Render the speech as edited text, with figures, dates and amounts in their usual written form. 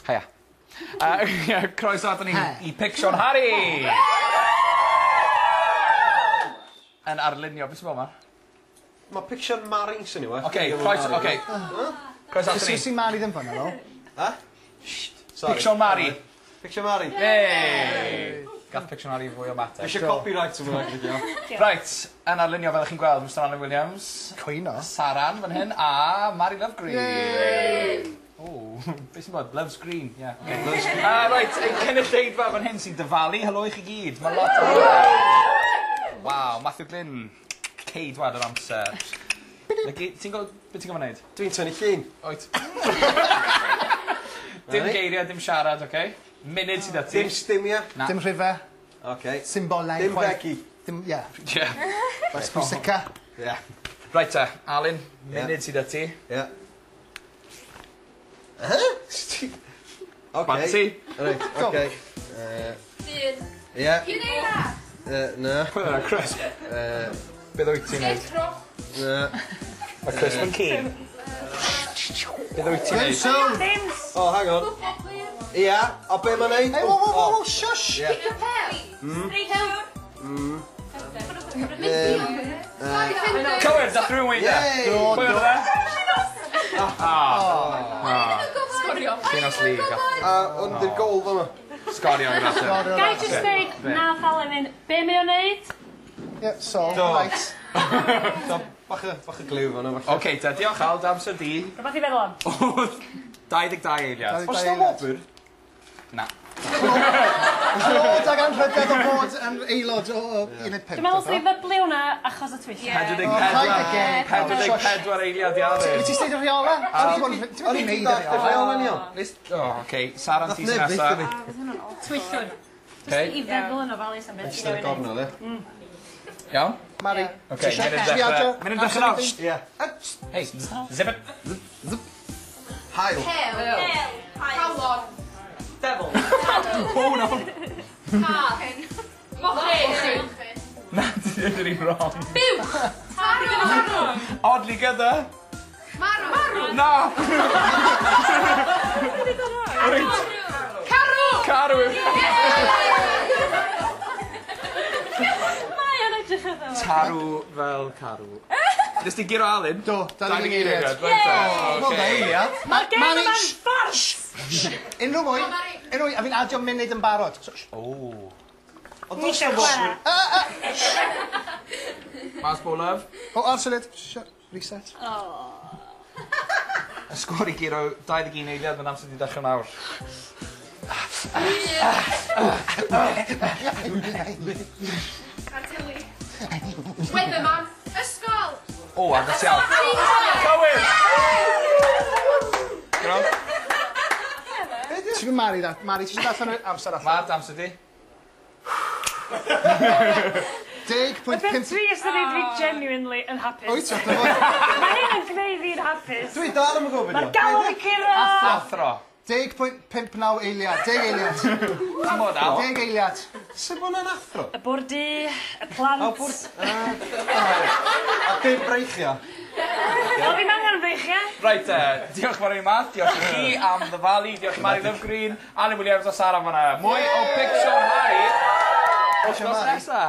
Haia. Croeso aton ni i Picsio'n Harry! Yn arlunio, beth sy'n bod 'ma? Ma' Picsio'n Mari sy'n yw e. Oce, croeso, oce. Croeso aton ni. Sut sy'n Mari ddim fynna ddo? Ha? Sorry. Picsio'n Mari. Picsio'n Mari. Yay! Gath Picsio'n Mari fwy o ymateb. Fi isie copyright am hwnna gobeithio. Reit, yn arlunio fel 'ych chi'n gweld, Mr Alan Williams. Cwyno. Saran fan hyn a Mari Lovgreen. Yay! O, be' sy'n bod? Loves Green, ie. Oce. Loves Green. Reit, ein cynulleidfa fan hyn sy'n dyfalu, helo i chi gyd. Ma' lot o Waw, Matthew Glyn, ceidwad yr amser. 'Na gyd, ti'n gweld be' ti'n gorfod neud? Dwi'n tynnu llun. Wyt. Dim geirie, dim siarad, oce? Munud sydd 'da ti. Dim stumia. Na. Dim rhife. Oce. Symbolau. Dim chwaith. regi. Dim, ie. Ie. Faes pwysica. Ie. Reit te, Alun, munud sydd 'da ti. Ie. Yy? Oce. Fancy. Reit, oce. Dyn. Ie. Cyn eira. Na. Pwy o'dd wnna, Chris? Beth wyt ti'n neud? Sgecro. Na. Ma' Chris yn keen. Beth wyt ti'n neud? Swn. Dim O, hang on. Ia, a be' ma'n neud? Hey, whoa, whoa, whoa, whoa, shush! Ie. Picio pel. Streiciwr. Cywir, dath rhywun weud e. Yay! Do, Pwy do. oedd e? Sgorio. Llinos Lee gath A ond di'r gol fan'na. sgorio yn gyda. Ga i jyst dweud, nath Alun mynd, be mae o'n neud? Ie, so, Do. right. So, bach o, bach o gliw fan'na falle. Oce, te, diolch Al, dy amser di. Rhywbeth i feddwl am. Oedd 22 eiliad. Oes 'na wobr? Na. Clod ag anrhydedd o fod yn aelod o uned 5. Dwi'n meddwl swn i ddyblu hwnna achos y twyll. 44 44 eiliad i Alun. Wyt ti'n steid y rheola? Ti'n mynd i O'n i'n neud y dallt y rheola? rheola ni o. O, oce, Saran ti sy'n Nath neb nesa. ddeutha fi. Twyllwr. Oce, I feddwl yn ofalus am beth Jyst yn y gornel, ie. iawn. Mari. Oce, Ti mynd yn isio dechrau. adio Mynd yn dechrau nawr. Ie. Hey, zip it. Hael. Hel. Calon. Devil. O, no. Car. Mochyn. Na, ti ddim yn wrong. Buwch. Tarw. Oddly gyda. Marw. Marw. Na! Reit, Carw. carw. Mae o'n edrych yn dda. Tarw fel carw. Nes ti guro Alun? Do, 21 eiliad. Reit te. Wel, Oce. eiliad. Mae'r gêm Mari, yma'n shh, ffars! Unrhyw mwy, unrhyw mwy, a fi'n adio munud yn barod. So, shh. O. Ond does 'na wobr. Mas bo love. O, absolute. Shut. Reset. Y sgôr i guro 21 eiliad, mae'n amser di dechrau nawr. Carteli. Weatherman. Ysgol. O, agos iawn. Cywir! Gro? Ti'n mynd Mari da. Mari, ti eisiau darllen yr amser allan? Mad amser di. 10.5... Y peth trist ydi dwi genuinely yn hapus. Wyt, wrth y fod. Mae hyn yn gwneud fi'n hapus. Dwi dal ddim yn gwybod Mae'r galon yn curo! Athro. 10.59 eiliad. 10 eiliad. Ti'n bod, Al? 10 eiliad. Sut bod hwnna'n athro? Y bwrdd du, y plant. O, bwrdd... A dim breichio. O, fi'n angen beichiau. Reit te, diolch fawr i Matt, diolch i chi am ddyfalu, diolch i Mari Lovgreen, Alun Williams a Sara fan'na. Mwy o Picsio'n Harry wythnos nesa.